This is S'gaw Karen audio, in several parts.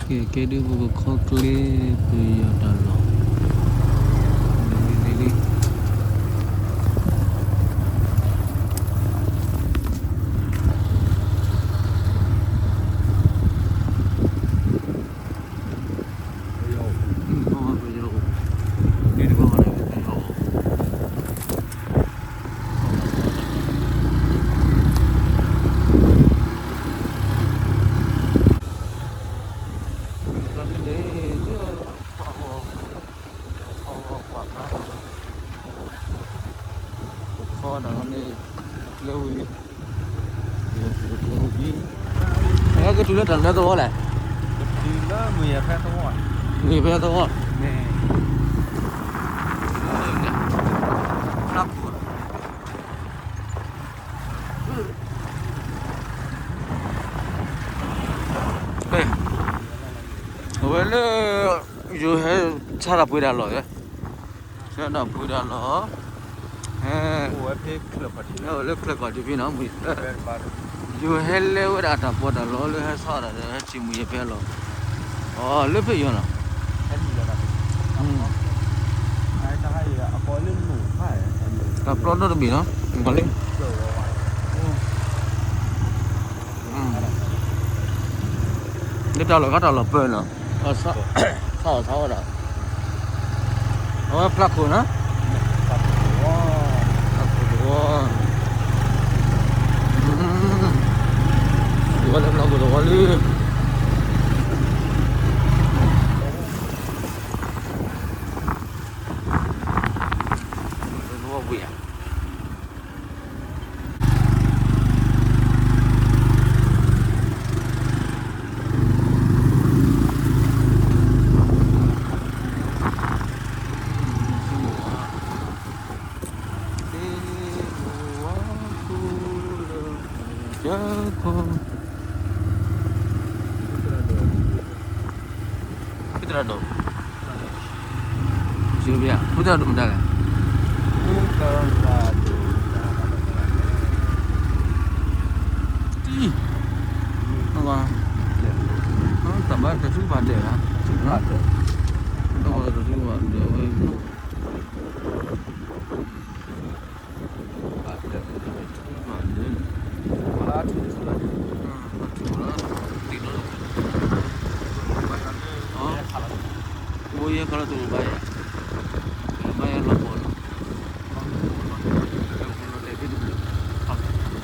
ကဲ ကဲဒုးပကခီကျ့ ပယီၤတၢ်လီၢ် လံၤလံၤလံၤ ပယီၤအိၣ် ဒ်တဘျီဃီန့ၣ် ပယီၤအိၣ် ခီဒၣ်န့ၣ် အကတုၤလၢတၢ်လၢသဝီလဲၣ်, ကတုၤလၢမုၢ်ယဲၢ်ဖဲသဝီ, မုၢ်ယဲၢ်ဖဲသဝီ, ဖျါခိၣ် အဝဲလၢ ယိၤဟဲဆါတၢ်ပှ့ၤတၢ်လီၢ်, ဆါတၢ်ပှ့ၤတၢ်လီၢ်, ဟဲ အိၣ်ဝဲလၢချၢၣ်ခီၣ်ထံးဖဲနီၤ, ယိၤဟဲလဲၤဝဲဒၣ်အတၢ်ပှ့ၤတၢ်လီၢ်လၢဟဲဆါတၢ်ဒီး ဟဲထံၣ်မုၢ်ယဲၢ်ဖဲအလီၢ်, အီၤလၢဖဲယိၤနီၤ, တၢ်ပျီနီတဘ့ၣ်နီၤ, ကလၢ လၢတၢ်လီၢ်ခါတၢ်လီၢ်ပၢၢ်နီၤ, ဆါအီၣ်ဆါဝဲဒၣ်, အဝဲဖျါခိၣ်နီၤ, ဖျါခိၣ်တဝီ, ဝဲလၢဖျါခိၣ်တဝီလံ, သဝီပူၤယါ ဖုသရၣ်ဒိၣ်, ဖုသရၣ်ဒိၣ်မတၤလဲၣ်, တံၤ, တၢ်ဘါတၢ်ထုကဖၣ်ဒဲးဧါ, တၢ်ဘါတၢ်ထုကဖၣ်ဒဲးဝဲ ဘၣ်ထုကဖၣ်ဒဲး, ဘၣ်ထုကဖၣ်ဒဲး, အိၣ်ယဲခီလီၤတအိၣ်ဘၣ်ယဲ, ဘၣ်ယဲလီၤပီၤလီၤ, လီၤတဲာ်ဘ့ၣ်တဘျုး, လီၤတဲာ်ဘ့ၣ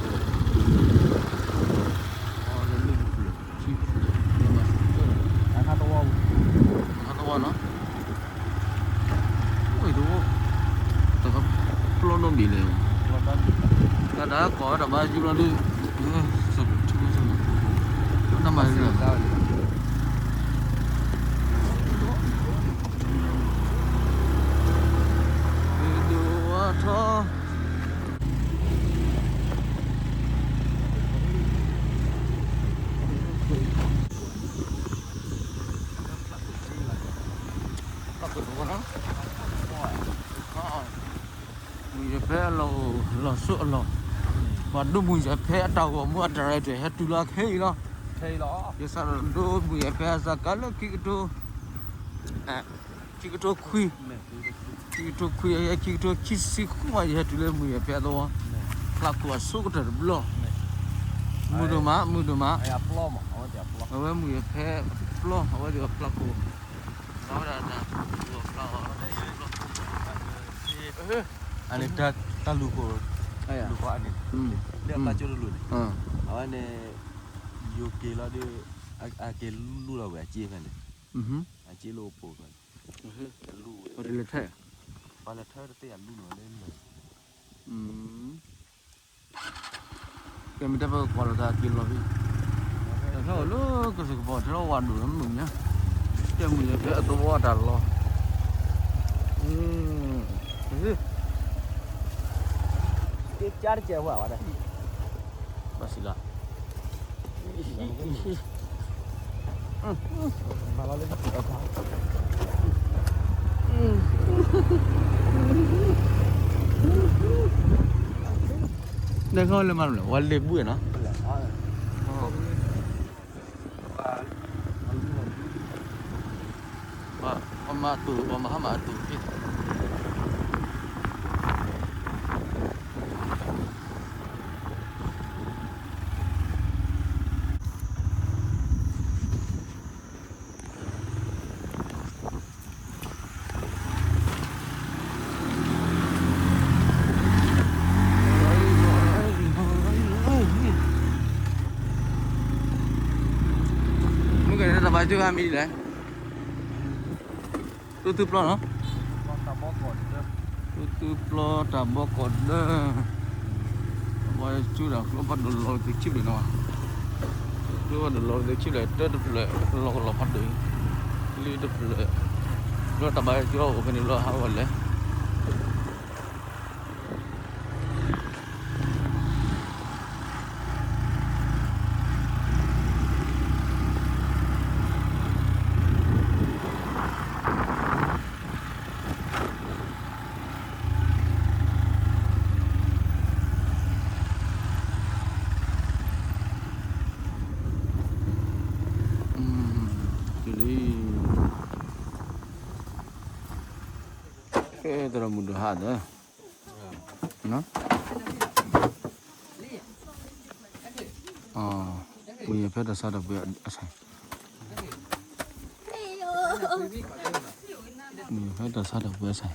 ်တဘျုး, ဟးသဝီနီၤ ဝဲၢ်တဝီ, တၢ်ကပျီနီတဘ့ၣ်လဲၣ်, တၢ်ဒၣ်ကိးဝဲတၢ်ဘါယူလီၤဒုး, တၢ်မၤလၢ ဒိၣ်ဝါထီ မုၢ်ယဲၢ်ဖဲအလီၢ်အိၣ် လီၢ်စိအလီၢ်, ပှၤဒိၣ်မုၢ်ယဲၢ်ဖဲအတၢ်ဂီၤမူအတၢ်ရဲၣ်တၢ်ဟဲတုၤလီၤခဲအံၤလီၤ, ယသးဒိၣ်မုၢ်ယဲၢ်ဖဲအစးကးလၢခံကထိ ခံကထိခွံ, ခံကထိခွံ ခံကထိခံဆံဃုမး ယဟဲတုၤလၢမုၢ်ယဲၢ်ဖဲအသဝီ, ဖျါခိၣ်အဆိကတၢၢ်တဘျီ, မုာ်ဒိၣ်မး မုာ်ဒိၣ်မး, အဝဲမုၢ်ယဲၢ်ဖဲပျီ အဝဲသ့ၣ်အဖျါခိၣ်, အဝဲဒၣ်တၢ်ဖျါအီၤ အန့ၣ်တၢ်လူၢ်ခိၣ်, လူၢ်ခိၣ်အန့ၣ်, လၢအသးကၠိတလူၢ်န့ၣ်, အဝဲန့ၣ် ယိၤက့ၤလီၤဒီး အက့ၤလူၢ်လီၤဝဲအစ့ဖဲန့ၣ်, အစ့လၢအိၣ်ပိာ်ဖဲန့ၣ်, လူၢ်ဝဲ, ပှၤလဲၤထၢတသ့ၣ်အလူၢ်န့ၣ်လၢ ကဲမ့ၢ်တဲပကကွၢ်လိာ်သးက့ၤလီၤဖဲ, တၢ်ဖဲအိၣ်လၢကစၢၢ်ကပီၤထဲလီၤဝဲဒိၣ်လၢမုာ်ညါ, တဲမုာ်ယဲၢ်ဖဲအသဝီတၢ်လီၢ်, က့ၤကၢ်တကဲးဝဲဝဲဒၣ်, ဘၣ်စံးလီၤ နခီလၢမၤလဲၣ် ဝဲလ့ၣ်ဘှံးနီၤ, ပှၤ မၤတိၢ် ပှၤမၤဟါမၢ်အတိၢ်ဖဲ မုၢ်ကနၣ်တၢ်ဘါကၠိဂၤမံၤလဲၣ်, တူၢ်သုပျီနီၤ, တူၢ်သုပျီတၢ်ဘီကီၢ်ဒၢ, တၢ်ဘီကၠိဒီးကျိဖးဒိၣ်လီၤက့ၤသုးခံဘျဲၣ်နီၤ, ကျိဖးဒိၣ်လီၤက့ၤသုးခံဘျဲၣ် တၢတဖျၢၣ် လီၤကလီၤဖးဒိၣ်, လၢတဖျၢၣ်, လၢတၢ်ဘါကၠိအိၣ်ဖဲန့ၣ်လီၤဟးဂီၤလဲၣ် တုၤလံ, ကဲ သရၣ်မုၣ်ဒိၣ်ဟးဒီး, ပှ့ၤဖဲတၢ်ဆါတၢ်ပှ့ၤအဆၣ်, ပှ့ၤဖဲတၢ်ဆါတၢ်ပှ့ၤအဆၣ်,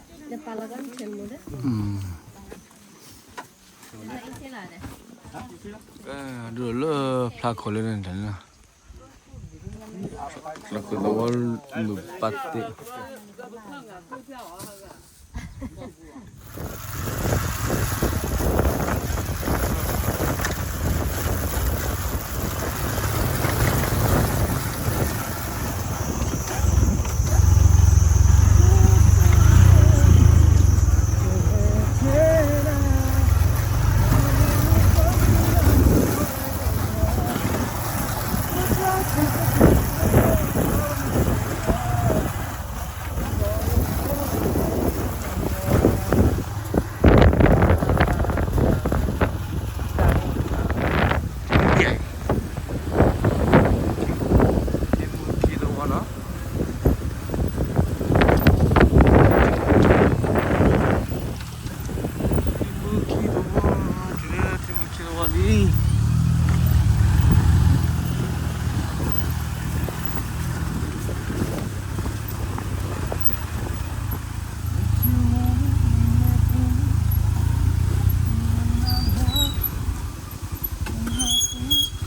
ဒိၣ်လၢဖျါခိၣ်လၢန့ၣ်တၢ်န့ၣ်လီၤ, ဖျါခိၣ်သဝီမုၢ်ပၢ်သ့ၣ် ထံမုၢ်ခံသဝီနီၤ, ထံမုၢ်ခံသဝီ, ထံ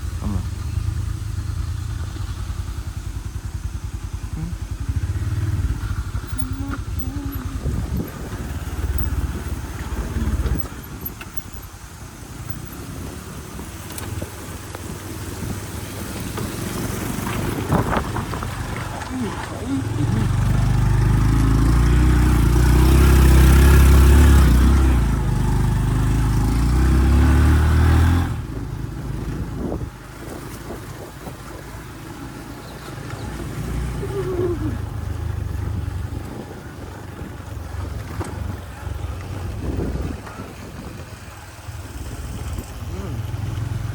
မုၢ်ခံသဝီ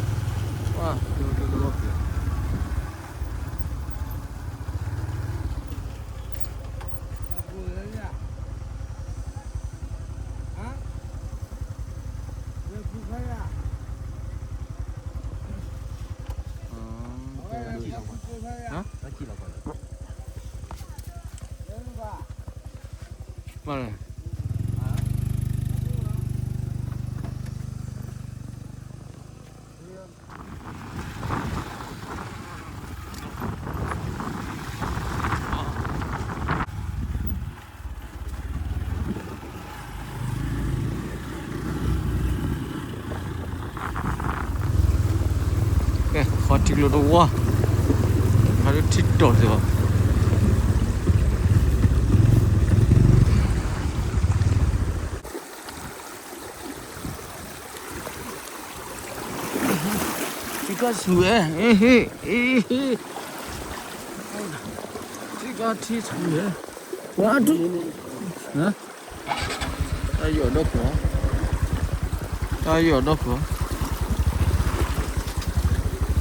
လံ. ကဲ ဃီထံကျိတဝီ, ဟးလၢထံတီၢ်စ့ၢ်ကီး. ထံကီၢ်ဆူၣ်ဝဲ, ထံကီၢ်ထံဆူၣ်ဝဲ, ဝါဒူၣ်, တၢ်ယီၢ်ဒီခိၣ်, တၢ်ယီၢ်ဒီခိၣ်,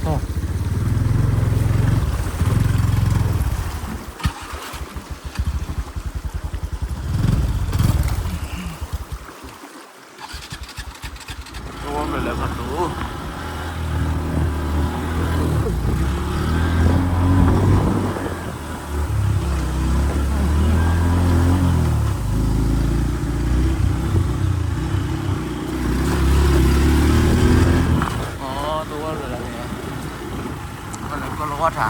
တၢ်, လီၤဝါထါ,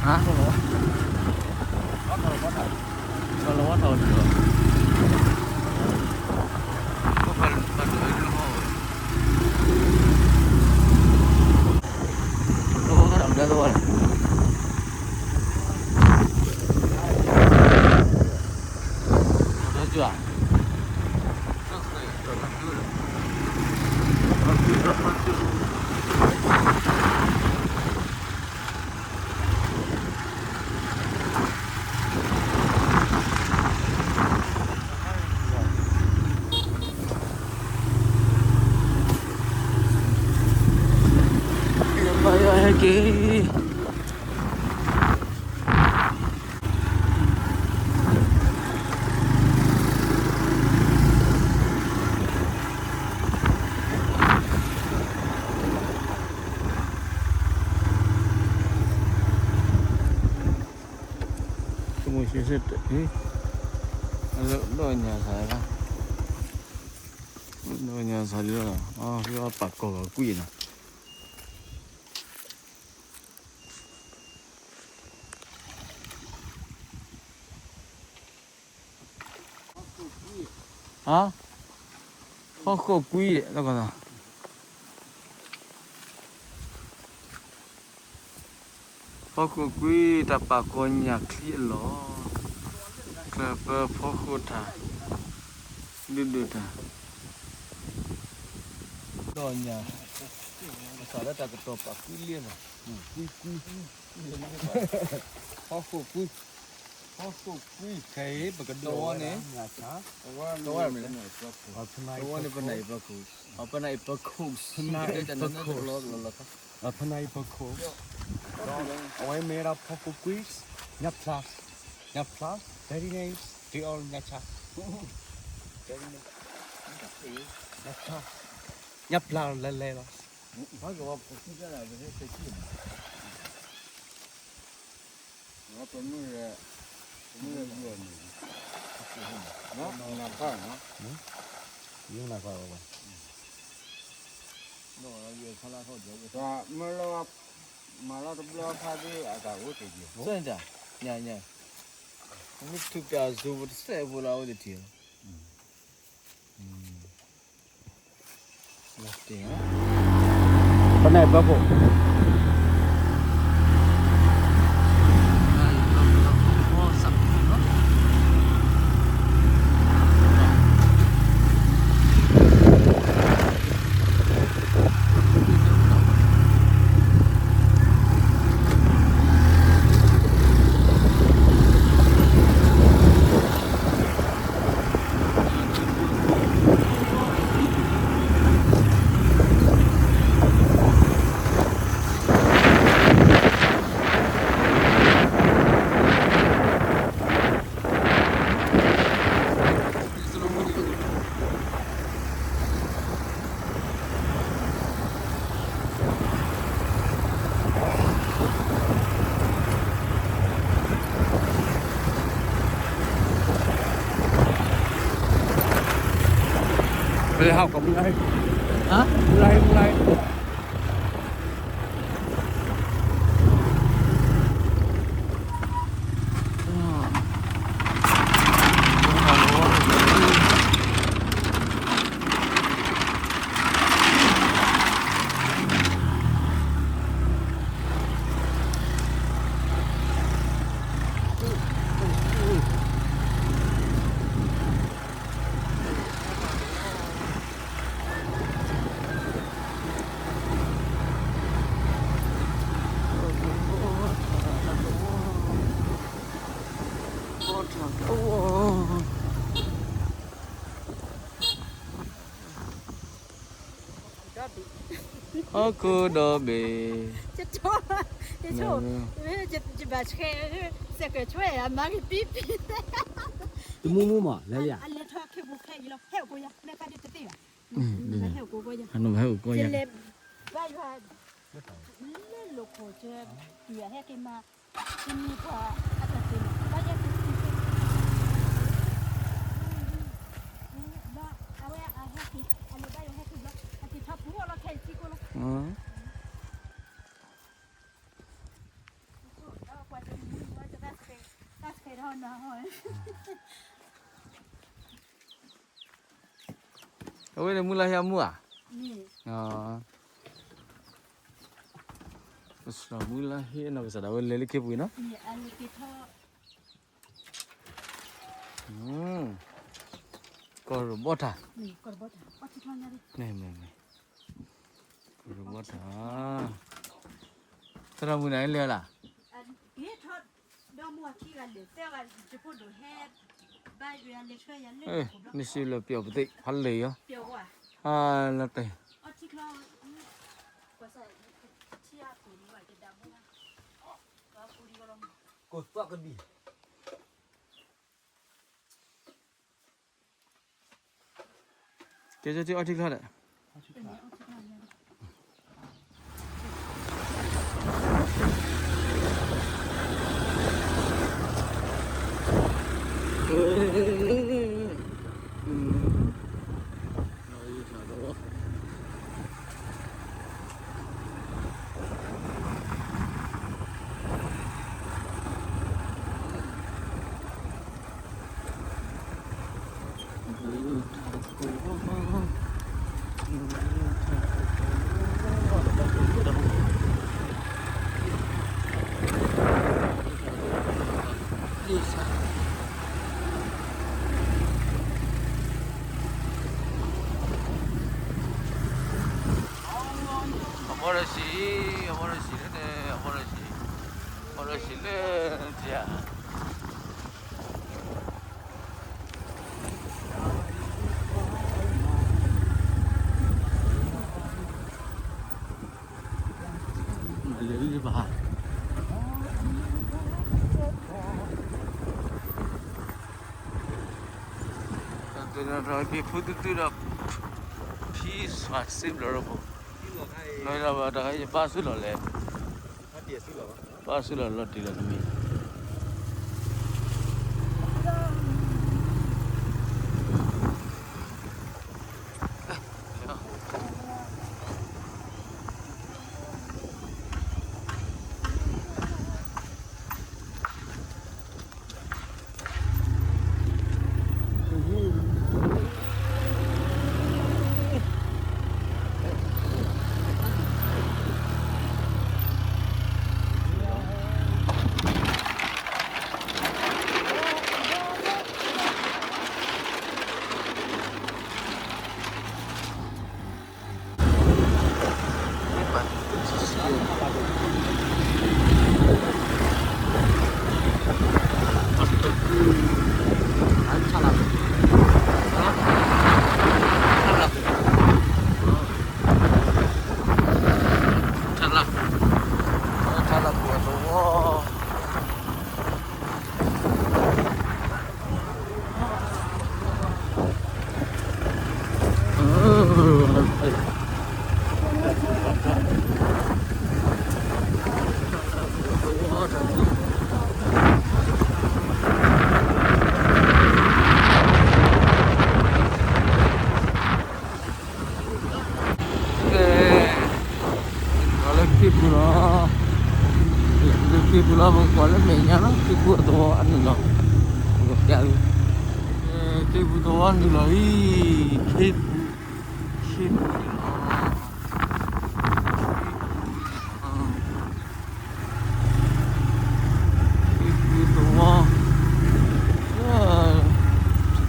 ဟါ, လီၤဝါထါ, လီၤဝါထါ, လီၤဝါထါ, ကမိၣ်ရှဲရှဲတ, အလၢဒီၣ်ညါစးလီၤ, ဒီၣ်ညါစးလီၤ, အပာ်ကီၢ်ဂၤကွံာ်နီၤ. ဟါ, ဖီခိၣ်ကွံ, ဖီခိၣ်ကွံ တၢ်ပာ်ကီၢ်ညၣ်ချံအလီၢ်, ကျၢၢ်ပၢဖီခိၣ်ထါ, ဒုၣ်ဒုၣ်ထါ, ဒီၣ်ညါ, ကစးလၢတၢ်ကတီၤပာ်ကွံလံနီၤ, ကွံကွံ, ဖီခိၣ်ကွံ, ဖီခိၣ်ကွံ, ခဲအံၤ ပကဒိးဝဲန့ၣ်, တဝဲန့ၣ်, တဝဲန့ၣ် ပနၢ်အံၤပခိၣ်, ပနၢ်အံၤပခိၣ်, ပနၢ်အံၤပခိၣ်, ပနၢ်အံၤပခိၣ်, ပနၢ်အံၤပခိၣ်, အဝဲမ့ၢ်ဒၣ်ဖီခိၣ်ကွံ, ညၣ်ဖျါ, ညၣ်ဖျါ, very nice, ဒ်အီၣ်ညၣ်ဆါ, ညၣ်ဖျါ, ညၣ်ဖျါလဲၤလဲၤလီၤ. မ့ၢ်လၢ မၤလီၤတဘျီဖးဒိၣ်အတၢ်အိၣ်တ့ၢ်ဒံး, ညါ, ညါ, မ့ၢ်ထုးပၠးအစိၤပတစဲးဖိလၢအအိၣ်တ့ၢ်လီၤ. ပနၢ်အံၤပခိၣ်.ပလဲၤဟးကီးမူလၢ်, ဟါ, မူလၢ်, မူလၢ်. ဟီၣ်ခိၣ်ဒီဘ့ၣ်, ယဘၣ်ဆှဲ, စဲးကဲးဆွဲအမါကပံပံ, တမူမူမး လဲၤလံဧါ, အလဲၤထီၣ်ခဲပူၤခဲအံၤလီၤ, ဟဲအိၣ်ကိးယၤ, မ့ၢ်ခါဒ်တသ့ဘၣ်, ဟဲအိၣ်ကိးယၤ, လဲၤဘါယွၤ, လဲၤလိာ်ခိၣ်ကဲ, တုၤအဟဲက့ၤမၤ, တမံၤပှၤ, အဝဲအဟဲက့ၤ, အလဲၤဘါယွၤဟဲက့ၤဘျီ, အက့ၤထီၣ်ပူၤအီၤလီၤခဲအံၤထံကိၢ်လီၤ. အဝဲန့ၣ်မုၢ်လၢ်ဟ့ၣ်အမူၢ်ဧါ, မုၢ်လၢ်ဟ့ၣ်နီၢ်ကစၢ်ဒၣ်ဝဲလဲၤလၢခ့ပူၤအံၤနီၤ, ကီၢ်ရဘီၣ်ထၣ်, ကီၢ်ရဘီၣ်ထၣ်, သရၣ်မုၣ်န့ၣ်လဲၤလၢ် နစံးလၢပျီပသ့ၣ်ဖးလၢာ်ယီၤ, ဟါလၢတဲ, ကဲ ကၠီထံအီထံချီဒီး အဘီရဆံ, အဘီရဆံလၢန့ၣ်, အဘီရဆံ, အဘီရဆံလၢန့ၣ်, မၤလၢဘၣ်, တၢ်ဖုသူၣ်ဒီး ဖံစွၤစ့ဘျီရဖိ, လီၤတၢ်ဘၣ်တၢ်ဂၤယပၢ်ဆူၣ်လီၤလဲၣ်, ပၢ်ဆူၣ်လီၤလီၤတံၢ်လီၤတမံၤ လၢခ့ပူၤလီၤ, လၢခ့ပူၤလီၤ ပကကိးလၢမဲာ်ညါလီၤ, ခ့ပူၤအသဝီအနုာ်လီၤ, ပကပျးလံ, ခ့ပူၤသဝီနုာ်လီၤအံၤ, ခ့ပူၤ, ခ့ပူၤန့ၣ်လီၤ, ခ့ပူၤသဝီ, တဘျီပူၤ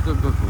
ခ့ပူၤသဝီ,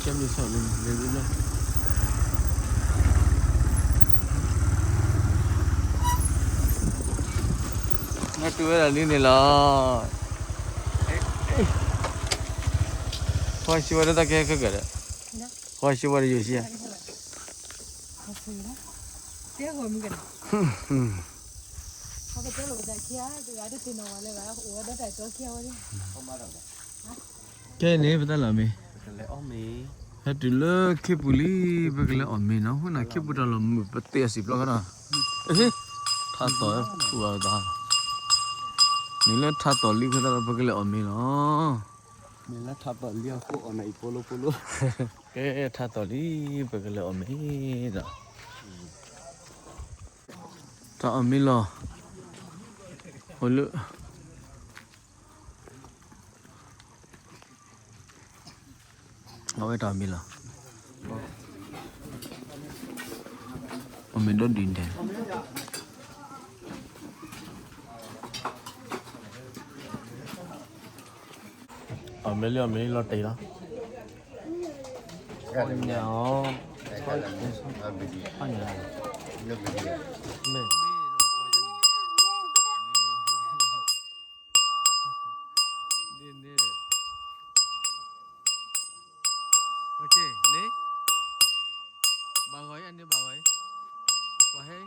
ကဲမုၢ်ဆ့ၣ်လံန့ၣ် လဲၤလံလီၤ. နတုၤဝဲဒၣ်လံန့ၣ်လီၤ. ဃီဆံဝဲဒၣ်တၢ်ကဲခဲကဲဒီး, ဃီဆံဝဲဒၣ်ယိၤဆံဧါ. ကဲန့ၣ် ပတၢ်လီၢ်မ့ၢ်, ဟဲတုၤလၢခ့ပူၤလံ, ပကလဲၤအီၣ်မ့ၤနီၤ, အဃိန့ၣ် ခ့ပူၤတၢ်လီၢ်မုာ်ပသ့ၣ်အစံာ်ပျီဃီဒီး, ထးသီၣ်ပူၤအသး, မ့ၢ်လၢထးသီၣ်လံအဃိသတးဒီး ပကလဲၤအီၣ်မ့ၤလီၤ. မ့ၢ်လၢထးသီၣ်လံအဃိအီၣ်မ့ၤအံၤဖိလိဖိလိ, ကဲထးသီၣ်လံ ပကလဲၤအီၣ်မ့ၤဒီး, တၢ်အီၣ်မ့ၤလီၤ, အိၣ်လၢ အဝဲတၢ်အီၣ်မ့ၤလီၤ, အီၣ်မ့ၤဒီဒုၣ်ဒဲး, အီၣ်မ့ၤလံ အီၣ်မ့ၤလံ လီၤတံၢ်လီၤ, ညၣ်အီၤ, ညၣ်, မ့ၢ် ဒ်န့ၣ်, န့ၣ်, ဘၣ်ဂီၤအံၤန့ၣ် ဘၣ်ဂီၤအံၤ, ပှၤဟဲ